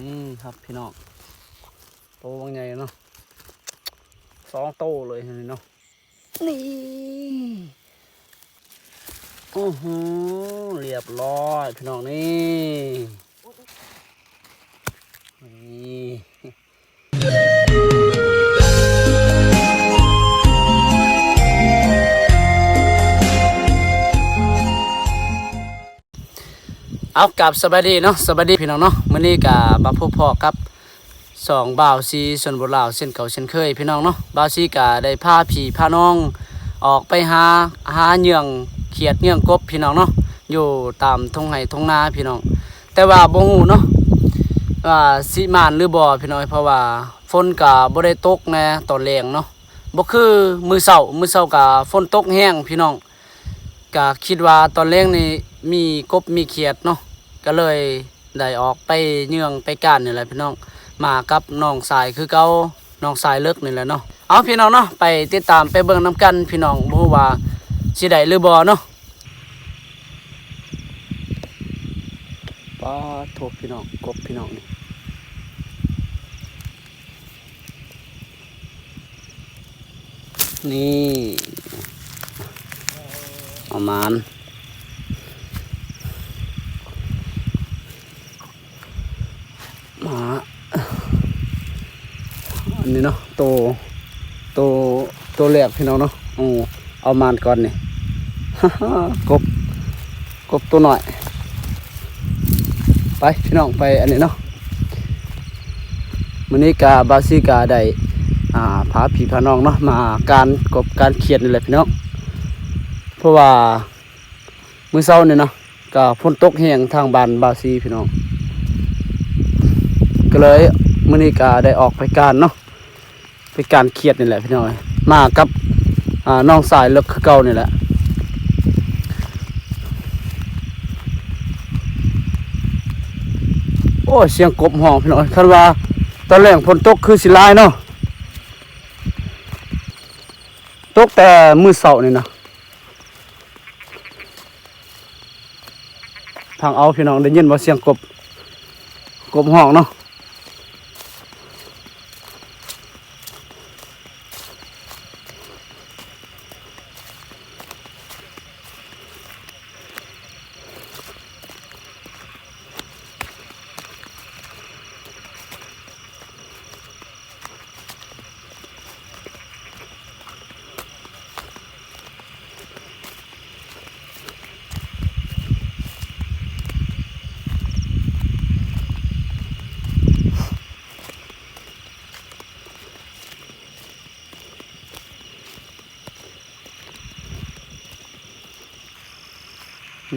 ນີ້ຄັບພີ່ນ້ອງ ໂຕບັກໃຫຍ່ເນາະ ສອງໂຕເລີຍນີ້ເນາະ ນີ້ ໂອ້ໂຫ ລຽບຮ້ອຍພີ່ນ້ອງ ນີ້ ນີ້ ເອົາ ກາບສະບາຍດີເນາະ ສະບາຍດີພີ່ນ້ອງເນາະ ມື້ນີ້ກະມາພົບພໍ້ກັບຊ່ອງບ່າວຊີຊົນບົດລາວເຊັ່ນເກົ່າເຊັ່ນເຄີຍພີ່ນ້ອງເນາະ ບ່າວຊີກະໄດ້ພາພີ່ພານ້ອງອອກໄປຫາ ຫາເຫຍື່ອງຂຽດເຫຍື່ອງກົບພີ່ນ້ອງເນາະ ຢູ່ຕາມທົ່ງໄຮ່ທົ່ງນາພີ່ນ້ອງ ແຕ່ວ່າບໍ່ຮູ້ເນາະວ່າຊິໝານຫຼືບໍ່ພີ່ນ້ອງ ເພາະວ່າຝົນກະບໍ່ໄດ້ຕົກແດ່ຕອນແລງເນາະ ບໍ່ຄືມື້ເຊົ້າ ມື້ເຊົ້າກະຝົນຕົກແຮງພີ່ນ້ອງ ກະຄິດວ່າຕອນແລງນີ້ມີກົບມີຂຽດເນາະ ກະເລີຍໄດ້ອອກໄປເຫຍື່ອງໄປການນີ້ແຫຼະພີ່ນ້ອງ ມາກັບນ້ອງຊາຍຄືເກົ່າ ນ້ອງຊາຍເລິກນີ້ແຫຼະເນາະ ເອົາພີ່ນ້ອງເນາະ ໄປຕິດຕາມໄປເບິ່ງນຳກັນພີ່ນ້ອງ ບໍ່ຮູ້ວ່າຊິໄດ້ຫຼືບໍ່ເນາະ ປາດໂທ້ພີ່ນ້ອງ ກົບພີ່ນ້ອງນີ້ ນີ້ ເອົາໝານ ມາ ອັນນີ້ເນາະ ໂຕ ໂຕ ໂຕແລກພີ່ນ້ອງເນາະ ໂອ້ ເອົາໝານກ່ອນນີ້ ກົບ ກົບໂຕນ້ອຍ ໄປພີ່ນ້ອງ ໄປອັນນີ້ເນາະ ມື້ນີ້ກະບ່າວຊີກະໄດ້ ອ່າ ພາພີ່ພານ້ອງເນາະ ມາການກົບການຂຽດນີ້ແຫຼະພີ່ນ້ອງ ເພາະວ່າມື້ເຊົ້ານີ້ເນາະ ກະຝົນຕົກແຮງທາງບ້ານບ່າວຊີພີ່ນ້ອງ ກະເລີຍມື້ນີ້ກະໄດ້ອອກໄປການເນາະ ໄປການຂຽດນີ້ແຫຼະພີ່ນ້ອງ ມາກັບ ອ່າ ນ້ອງຊາຍເລິກຄືເກົ່ານີ້ແຫຼະ ໂອ້ຍ ສຽງກົບຮ້ອງພີ່ນ້ອງ ຄັນວ່າຕອນແລງຝົນຕົກຄືຊິຫຼາຍເນາະ ຕົກແຕ່ມື້ເຊົ້ານີ້ນະ ຟັງເອົາພີ່ນ້ອງ ໄດ້ຍິນບໍ່ ສຽງກົບ ກົບຮ້ອງເນາະ.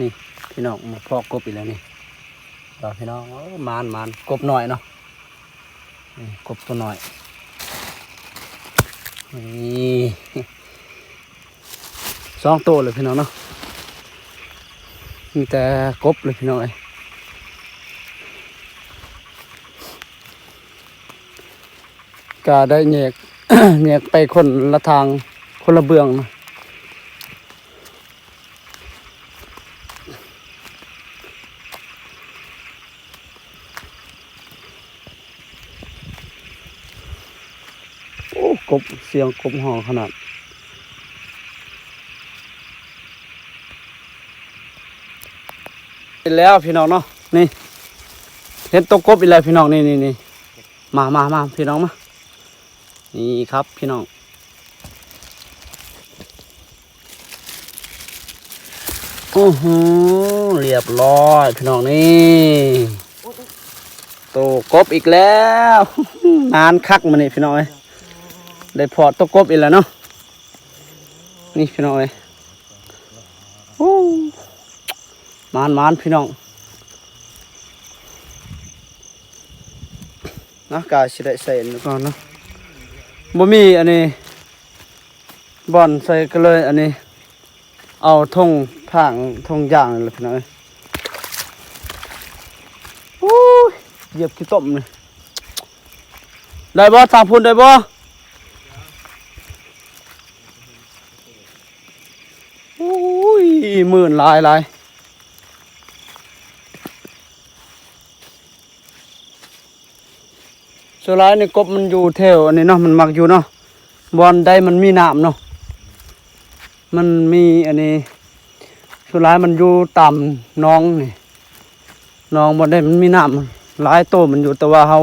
ນີ້ພີ່ນ້ອງ ມາພໍ້ກົບອີກແລ້ວນີ້ ວ່າພີ່ນ້ອງ ໂອ້ ໝານໆ ກົບນ້ອຍເນາະ ນີ້ ກົບໂຕນ້ອຍ ນີ້ ສອງໂຕເລີຍພີ່ນ້ອງເນາະ ມີແຕ່ກົບເລີຍພີ່ນ້ອງເອີຍ ກະໄດ້ແຍກ ແຍກໄປຄົນລະທາງ ຄົນລະເບື້ອງນະ. ໂອ້ ກົບ ສຽງກົບຮ້ອງຂະໜາດ ເຫັນແລ້ວພີ່ນ້ອງເນາະ ນີ້ ເຫັນໂຕກົບອີກແລ້ວພີ່ນ້ອງ ນີ້ໆໆ ມາ ມາ ມາ ພີ່ນ້ອງມາ ນີ້ຄັບພີ່ນ້ອງ ໂອ້ໂຫ ລຽບຮ້ອຍພີ່ນ້ອງ ນີ້ ໂຕກົບອີກແລ້ວ ໝານຄັກມື້ນີ້ພີ່ນ້ອງເອີຍ ໄດ້ພໍ້ໂຕກົບອີກແລ້ວເນາະ ນີ້ພີ່ນ້ອງເອີຍ ໂອ້ ໝານໆ ພີ່ນ້ອງ. ນະ ກະຊິໄດ້ໃສ່ອັນນີ້ກ່ອນເນາະ ບໍ່ມີອັນນີ້ບ່ອນໃສ່ ກະເລີຍອັນນີ້ ເອົາຖົງຜາງຖົງຢາງນີ້ແຫຼະພີ່ນ້ອງເອີຍ ໂອ້ຍ ຢຽບຂີ້ຕົມນີ້ ໄດ້ບໍ່ ທາງພຸ້ນໄດ້ບໍ່? ໂອ້ຍ ໝື່ນຫຼາຍໆ. ໂ ສ່ວນຫຼາຍນີ້ກົບມັນຢູ່ແຖວອັນນີ້ເນາະ ມັນມັກຢູ່ເນາະ ບ່ອນໃດມັນມີນ້ຳເນາະ ມັນມີອັນນີ້ ສ່ວນຫຼາຍມັນຢູ່ຕາມໜອງນີ້ ໜອງບ່ອນໃດມັນມີນ້ຳ ຫຼາຍໂຕມັນຢູ່ ແຕ່ວ່າເຮົາ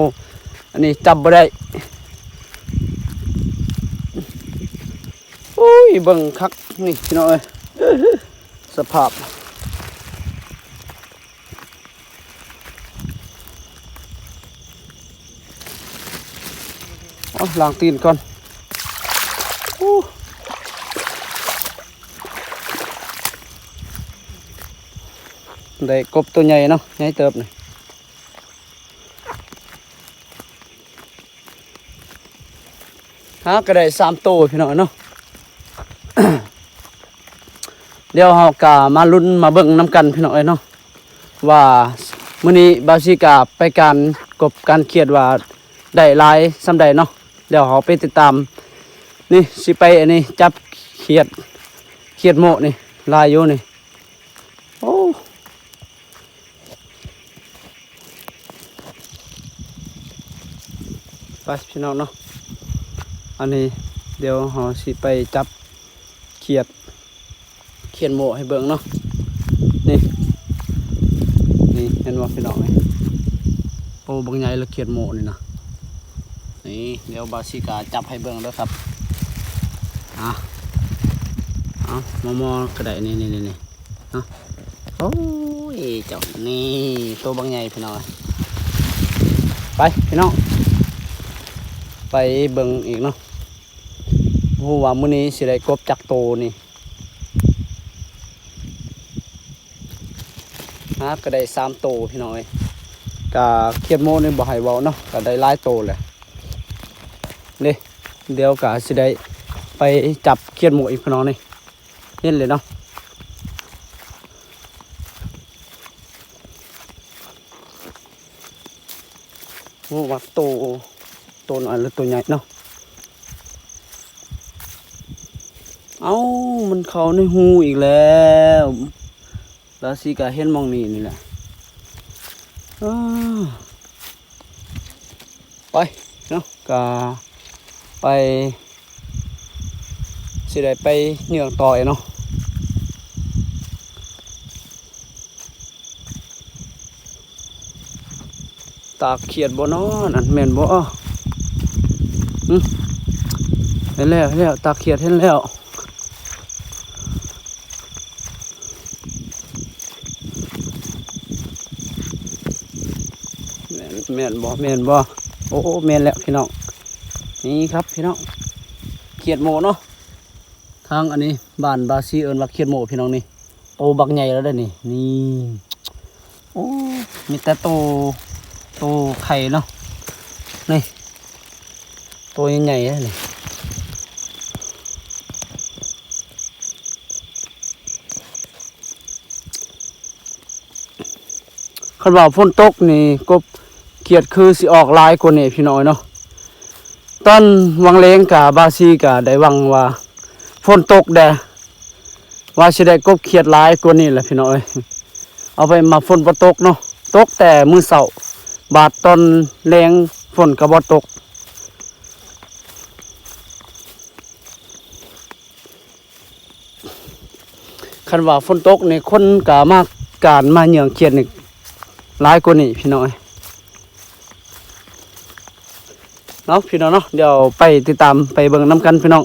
ອັນນີ້ຈັບບໍ່ໄດ້. ໂອ້ຍ ເບິ່ງຄັກນີ້ພີ່ນ້ອງເອີຍ ສະພາບ ເອົາ ລ້າງຕີນກ່ອນ. ໂອ້ ໄດ້ກົບໂຕໃຫຍ່ເນາະ ໃຫຍ່ເຕີບນີ້. ຫາກໍໄດ້ສາມໂຕພີ່ນ້ອງເນາະ ດຽວເຮົາກໍມາລຸ້ນມາເບິ່ງນຳກັນພີ່ນ້ອງເອີຍເນາະ ວ່າມື້ນີ້ບ່າວສີກະໄປການກົບການຂຽດວ່າໄດ້ຫຼາຍສ່ຳໃດເນາະ ດຽວເຮົາໄປຕິດຕາມ. ນີ້ຊິໄປອັນນີ້ຈັບຂຽດ ຂຽດໂມະນີ້ ຫຼາຍຢູ່ນີ້. ໂອ້ ໄປພີ່ນ້ອງເນາະ ອັນນີ້ດຽວເຮົາຊິໄປຈັບຂຽດ ຂຽດໂມະໃຫ້ເບິ່ງເນາະ. ນີ້ ນີ້ເຫັນບໍ່ພີ່ນ້ອງນີ້ ໂອ້ ບັກໃຫຍ່ລະຂຽດໂມະນີ້ນະ. ນີ້ ດຽວບ່າວສີກະຈັບໃຫ້ເບິ່ງເດີຄັບ. ອ່າ ເອົາ ມໍ່ໆ ກໍໄດ້ ນີ້ໆໆ ເນາະ. ໂອ້ຍ ເຈົ້າ ນີ້ໂຕບັກໃຫຍ່ພີ່ນ້ອງ. ໄປພີ່ນ້ອງ ໄປເບິ່ງອີກເນາະ ບໍ່ຮູ້ວ່າມື້ນີ້ຊິໄດ້ກົບຈັກໂຕນີ້. ຫາກໍໄດ້ສາມໂຕພີ່ນ້ອງເອີຍ ກະຂຽດໂມະນີ້ບໍ່ໃຫ້ເວົ້າເນາະ ກະໄດ້ຫຼາຍໂຕແຫຼະ. ນີ້ ດຽວກະຊິໄດ້ໄປຈັບຂຽດໂມະອີກພີ່ນ້ອງນີ້ ເຫັນເລີຍເນາະ. ໂອ້ ວ່າໂຕ ໂຕນ້ອຍ ຫຼື ໂຕໃຫຍ່ເນາະ. ເອົ້າ ມັນເຂົ້າໃນຮູອີກແລ້ວ. ບ່າວສີກະເຫັນໝ່ອງນີ້ນີ້ແຫຼະ. ເອີ ໄປເນາະ ກະໄປ ຊິໄດ້ໄປເຍືອງຕໍ່ເນາະ. ຕາຂຽດບໍ່ນໍ ນັ້ນແມ່ນບໍ່? ຫຶ ເຫັນແລ້ວ ເຫັນແລ້ວ ຕາຂຽດເຫັນແລ້ວ. ແມ່ນ ແມ່ນບໍ່ ແມ່ນບໍ່? ໂອ້ ແມ່ນແລ້ວພີ່ນ້ອງ. ນີ້ຄັບພີ່ນ້ອງ ຂຽດໂມະເນາະ. ທາງອັນນີ້ບ້ານບ່າວສີເອີ້ນວ່າຂຽດໂມະພີ່ນ້ອງນີ້. ໂຕບັກໃຫຍ່ແລ້ວເດ້ນີ້ ນີ້. ໂອ້ ມີແຕ່ໂຕ ໂຕໄຂ່ເນາະ ນີ້ ໂຕໃຫຍ່ໆເດ້ນີ້. ຄັນວ່າຝົນຕົກນີ້ ກົບຂຽດຄືຊິອອກຫຼາຍກວ່ານີ້ພີ່ນ້ອງເນາະ. ຕອນຫວ່າງແລງກະ ບ່າວສີກະໄດ້ຫວັງວ່າຝົນຕົກແດ່ ວ່າຊິໄດ້ກົບຂຽດຫຼາຍກວ່ານີ້ແຫຼະພີ່ນ້ອງເອີຍ. ເອົາໄປມາຝົນບໍ່ຕົກເນາະ ຕົກແຕ່ມື້ເຊົ້າ ບາດຕອນແລງຝົນກໍບໍ່ຕົກ. ຄັນວ່າຝົນຕົກນີ້ ຄົນກໍມາການມາເຍືອງຂຽດນີ້ຫຼາຍກວ່ານີ້ພີ່ນ້ອງເອີຍ. ເນາະພີ່ນ້ອງເນາະ ດຽວໄປຕິດຕາມໄປເບິ່ງນຳກັນພີ່ນ້ອງ.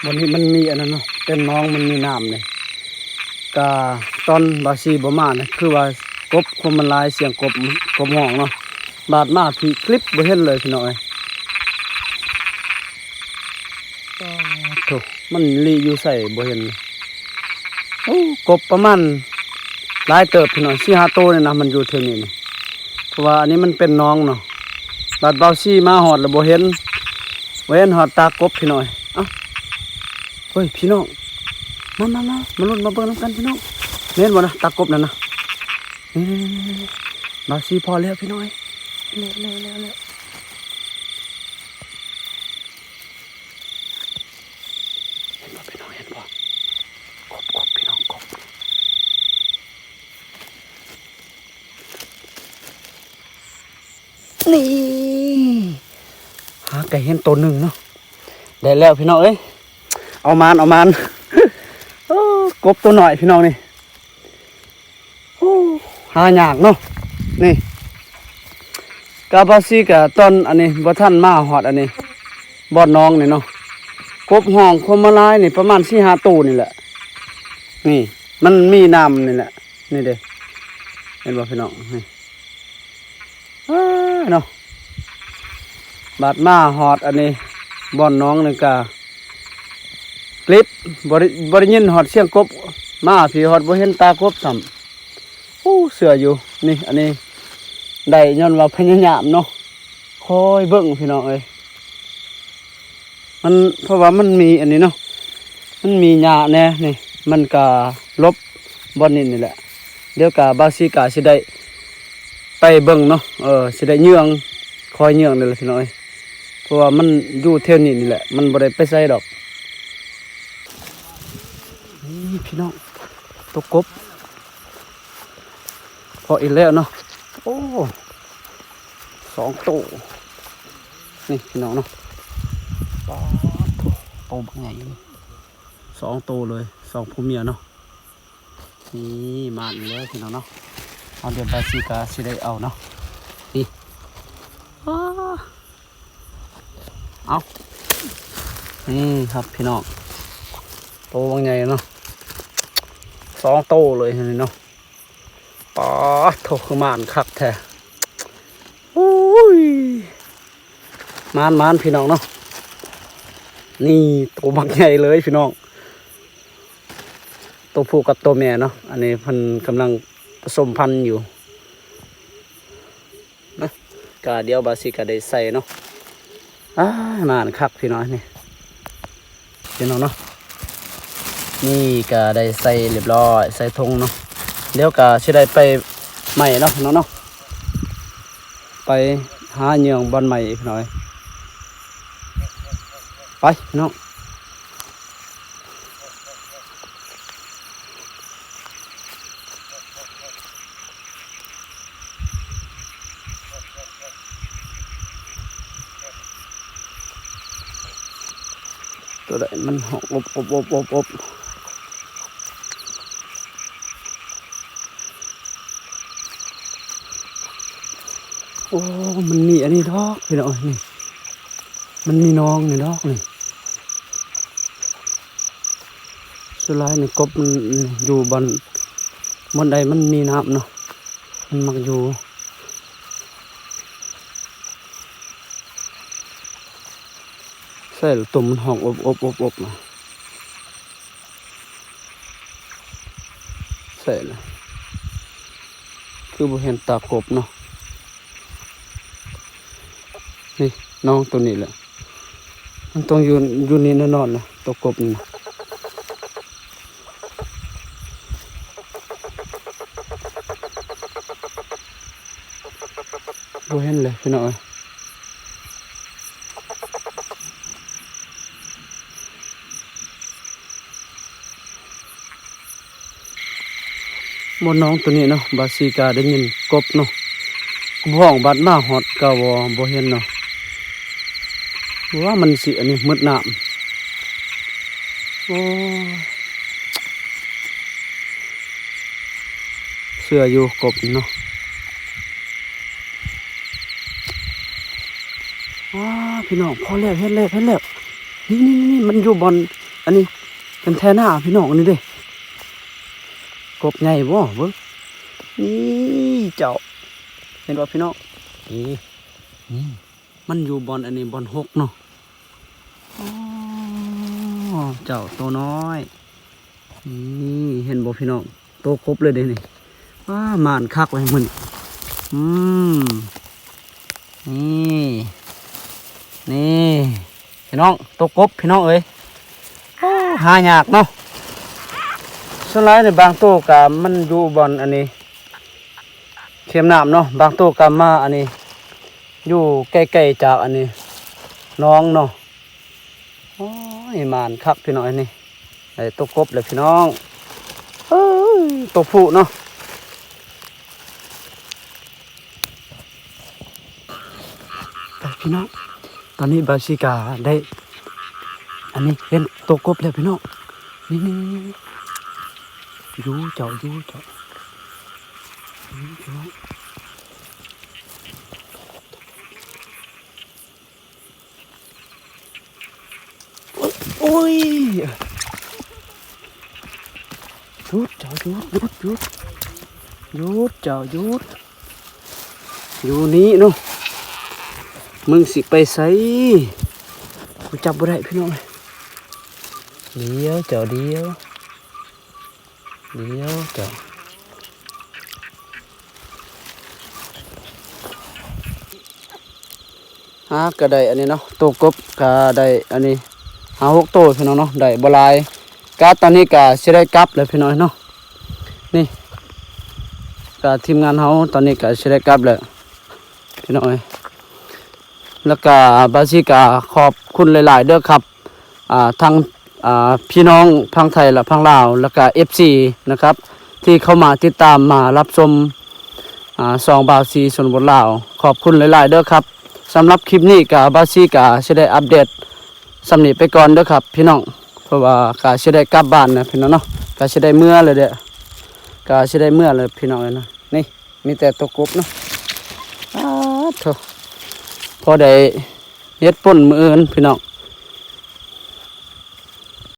ບ່ອນນີ້ມັນມີອັນນັ້ນເນາະ ເປັນໜອງມັນມີນ້ຳນີ້ ກະຕອນບ່າວສີບໍ່ມານີ້ ຄືວ່າກົບຄົນມັນຫຼາຍ ສຽງກົບ ກົບຮ້ອງເນາະ. ບາດມາພີ້ຄລິບບໍ່ເຫັນເລີຍພີ່ນ້ອງເອີຍ. ປາດໂທ້ ມັນລີ້ຢູ່ໃສບໍ່ເຫັນ. ໂອ້ ກົບປະມານຫຼາຍເຕີບພີ່ນ້ອງ ສີ່ຫ້າໂຕນີ້ນະ ມັນຢູ່ແຖວນີ້ນີ້ ເພາະວ່າອັນນີ້ມັນເປັນໜອງເນາະ. ບາດບ່າວສີມາຮອດແລ້ວບໍ່ເຫັນ ບໍ່ເຫັນຮອດຕາກົບພີ່ນ້ອງເອີຍ. ເອົ້າ ເຮີ້ຍ ພີ່ນ້ອງ ມາ ມາ ມາ ມາລຸ້ນມາເບິ່ງນຳກັນພີ່ນ້ອງ. ແມ່ນບໍ່ນະ ຕາກົບນັ້ນນະ? ນີ້ໆໆໆ ບ່າວສີພໍ້ແລ້ວພີ່ນ້ອງເອີຍ. ແລ້ວ ແລ້ວ ແລ້ວ ແລ້ວ. ເຫັນບໍ່ພີ່ນ້ອງ ເຫັນບໍ່? ກົບ ກົບ ພີ່ນ້ອງ ກົບ. ນີ້ ຫາກະເຫັນໂຕໜຶ່ງເນາະ. ໄດ້ແລ້ວພີ່ນ້ອງເອີຍ ເອົາໝານ ເອົາໝານ. ໂອ້ ກົບໂຕນ້ອຍພີ່ນ້ອງນີ້. ໂອ້ ຫາຍາກເນາະ. ນີ້ກະບາຊີກະຕອນອັນນີ້ບໍ່ທັນມາຮອດອັນນີ້ ບ່ອນໜອງນີ້ເນາະ ກົບຮ້ອງຄົມມາລາຍນີ້ປະມານສີ່ຫ້າໂຕນີ້ແຫຼະ. ນີ້ມັນມີນ້ຳນີ້ແຫຼະ ນີ້ເດ້ ເຫັນບໍ່ພີ່ນ້ອງ? ນີ້ ອ້າ ເນາະ ບາດມາຮອດອັນນີ້ ບ່ອນໜອງນີ້ກະ ກລິບ ບໍ່ໄດ້ ບໍ່ໄດ້ຍິນຮອດສຽງກົບ ມາພີ້ຮອດບໍ່ເຫັນຕາກົບຊ້ຳ. ໂອ້ ເຊື່ອຢູ່ ນີ້ ອັນນີ້ໄດ້ຍ້ອນວ່າພະຍາຍາມເນາະ. ຄອຍເບິ່ງພີ່ນ້ອງເອີຍ ມັນ ເພາະວ່າມັນມີອັນນີ້ເນາະ ມັນມີຫຍ້າແດ່ນີ້ ມັນກະຫຼົບບ່ອນນີ້ນີ້ແຫຼະ. ດຽວກະບາຊີກະຊິໄດ້ໄປເບິ່ງເນາະ ເອີ ຊິໄດ້ເຍືອງ ຄອຍເຍືອງນີ້ແຫຼະພີ່ນ້ອງເອີຍ ເພາະວ່າມັນຢູ່ແຖວນີ້ນີ້ແຫຼະ ມັນບໍ່ໄດ້ໄປໃສດອກ. ນີ້ພີ່ນ້ອງ ໂຕກົບ ພໍອີກແລ້ວເນາະ. ໂອ້ ສອງໂຕ ນີ້ພີ່ນ້ອງເນາະ. ປາດໂທ້ ໂຕບັກໃຫຍ່ ສອງໂຕເລີຍ ສອງຜົວເມຍເນາະ. ນີ້ ມາອີກແລ້ວພີ່ນ້ອງເນາະ. ເອົາ ດຽວບາຊີກະຊິໄດ້ເອົາເນາະ. ນີ້ ອ້າ ເອົາ ນີ້ຄັບພີ່ນ້ອງ ໂຕບັກໃຫຍ່ເນາະ ສອງໂຕເລີຍນີ້ເນາະ. ປາດໂທ້ ຄືໝານຄັກແທ້. ໂອ້ຍ ໝານໆ ພີ່ນ້ອງເນາະ. ນີ້ໂຕບັກໃຫຍ່ເລີຍພີ່ນ້ອງ ໂຕຜູ້ກັບໂຕແມ່ເນາະ. ອັນນີ້ເພິ່ນກຳລັງປະສົມພັນຢູ່. ນະ ກະດຽວບາຊິກະໄດ້ໃສ່ເນາະ. ອ້າຍ ໝານຄັກພີ່ນ້ອງນີ້ ພີ່ນ້ອງເນາະ. ນີ້ກະໄດ້ໃສ່ຮຽບຮ້ອຍ ໃສ່ຖົງເນາະ. ດຽວກະຊິໄດ້ໄປໃໝ່ເນາະ ພີ່ນ້ອງເນາະ ໄປຫາເຫຍື່ອງບ່ອນໃໝ່ພີ່ນ້ອງເອີຍ. ໄປພີ່ນ້ອງ. ໂຕໃດມັນຮ້ອງອົບໆໆໆ. ໂອ້ ມັນມີອັນນີ້ດອກພີ່ນ້ອງເອີຍ ນີ້ ມັນມີໜອງນີ້ດອກນີ້. ສ່ວນຫຼາຍນີ້ກົບມັນຢູ່ບ່ອນ ບ່ອນໃດມັນມີນ້ຳເນາະ ມັນມັກຢູ່. ໃສ່ລະ ໂຕມັນຮ້ອງອົບໆໆໆ ນະ. ໃສ່ລະ ຄືບໍ່ເຫັນຕາກົບເນາະ. ນີ້ ນ້ອງໂຕນີ້ແຫຼະ ມັນຕ້ອງຢູ່ ຢູ່ນີ້ແນ່ນອນລະ ໂຕກົບນີ້ນະ. ບໍ່ເຫັນເລີຍພີ່ນ້ອງເອີຍ. ບ່ອນໜອງໂຕນີ້ເນາະ ບາຊິກະໄດ້ຍິນກົບເນາະ ກົບຮ້ອງ. ບາດມາຮອດກະບໍ່ ບໍ່ເຫັນເນາະ ວ່າມັນຊິອັນນີ້ ມືດນ້ຳ. ໂອ້ ເຊື່ອຢູ່ກົບເນາະ. ອ້າ ພີ່ນ້ອງ ພໍແລ້ວ ເຫັນແລ້ວ ເຫັນແລ້ວ. ນີ້ໆໆ ມັນຢູ່ບ່ອນອັນນີ້ ເປັນແຖນາພີ່ນ້ອງ ອັນນີ້ເດ້. ກົບໃຫຍ່ບໍ່ ເບິ່ງ ນີ້ເຈົ້າ ເຫັນບໍ່ພີ່ນ້ອງ? ນີ້ ນີ້ ມັນຢູ່ບ່ອນອັນນີ້ ບ່ອນຫົກເນາະ. ອໍ ເຈົ້າ ໂຕນ້ອຍ ນີ້ ເຫັນບໍ່ພີ່ນ້ອງ? ໂຕກົບເລີຍເດ້ນີ້. ວ້າ ໝານຄັກເລີຍມື້ນີ້. ອືມ ນີ້ ນີ້ ພີ່ນ້ອງ ໂຕກົບ ພີ່ນ້ອງເອີຍ. ໂອ້ ຫາຍາກເນາະ. ສ່ວນຫຼາຍນີ້ບາງໂຕກະມັນຢູ່ບ່ອນອັນນີ້ ເຄັມນ້ຳເນາະ, ບາງໂຕກໍມາອັນນີ້ ຢູ່ໃກ້ໆຈາກອັນນີ້ ໜອງເນາະ. ໂອ້ຍ ໝານຄັກພີ່ນ້ອງເອີຍນີ້. ໄດ້ໂຕກົບແລ້ວພີ່ນ້ອງ. ເອີຍ ໂຕຜູ້ເນາະ. ພີ່ນ້ອງ ຕອນນີ້ບ່າວຊີກະໄດ້ ອັນນີ້ເຫັນໂຕກົບແລ້ວພີ່ນ້ອງ ນີ້ໆໆ ຢູ່ເຈົ້າ ຢູ່ເຈົ້າ ນີ້ພີ່ນ້ອງ. ໂອ້ຍ ຢຸດເຈົ້າ ຢຸດ ຢຸດ ຢຸດ ຢຸດເຈົ້າ ຢຸດ ຢູ່ນີ້ເນາະ ມຶງຊິໄປໃສ ກູຈັບບໍ່ໄດ້ພີ່ນ້ອງເອີຍ ດຽວເຈົ້າ ດຽວ ດຽວເຈົ້າ ຫາກະໄດ້ອັນນີ້ເນາະ ໂຕກົບກະໄດ້ອັນນີ້ ຫ້າຫົກໂຕພີ່ນ້ອງເນາະ ໄດ້ບໍ່ຫຼາຍ ກະຕອນນີ້ກະຊິໄດ້ກັບແລ້ວພີ່ນ້ອງເນາະ ນີ້ ກະທີມງານເຮົາຕອນນີ້ກະຊິໄດ້ກັບແລ້ວພີ່ນ້ອງເອີຍ ແລ້ວກະບ່າວຊີກະຂອບຄຸນຫຼາຍໆເດີຄັບ ອ່າ ທັງ ອ່າ ພີ່ນ້ອງຝັ່ງໄທ ແລະ ຝັ່ງລາວ ແລ້ວກະເອັຟຊີນະຄັບ ທີ່ເຂົ້າມາຕິດຕາມ ມາຮັບຊົມ ອ່າ ຊ່ອງບ່າວຊີຊົນນະບົດລາວ ຂອບຄຸນຫຼາຍໆເດີຄັບ ສຳລັບຄລິບນີ້ກະບ່າວຊີກະຊິໄດ້ອັບເດດສ່ຳນີ້ໄປກ່ອນເດີຄັບພີ່ນ້ອງ ເພາະວ່າກະຊິໄດ້ກັບບ້ານນະພີ່ນ້ອງເນາະ ກະຊິໄດ້ເມືອແລ້ວເດ້ ກະຊິໄດ້ເມືອແລ້ວພີ່ນ້ອງເອີຍນະ ນີ້ ມີແຕ່ໂຕກົບເນາະ ອາໂທ້ ພໍໄດ້ເຮັດປົ່ນມື້ອື່ນພີ່ນ້ອງ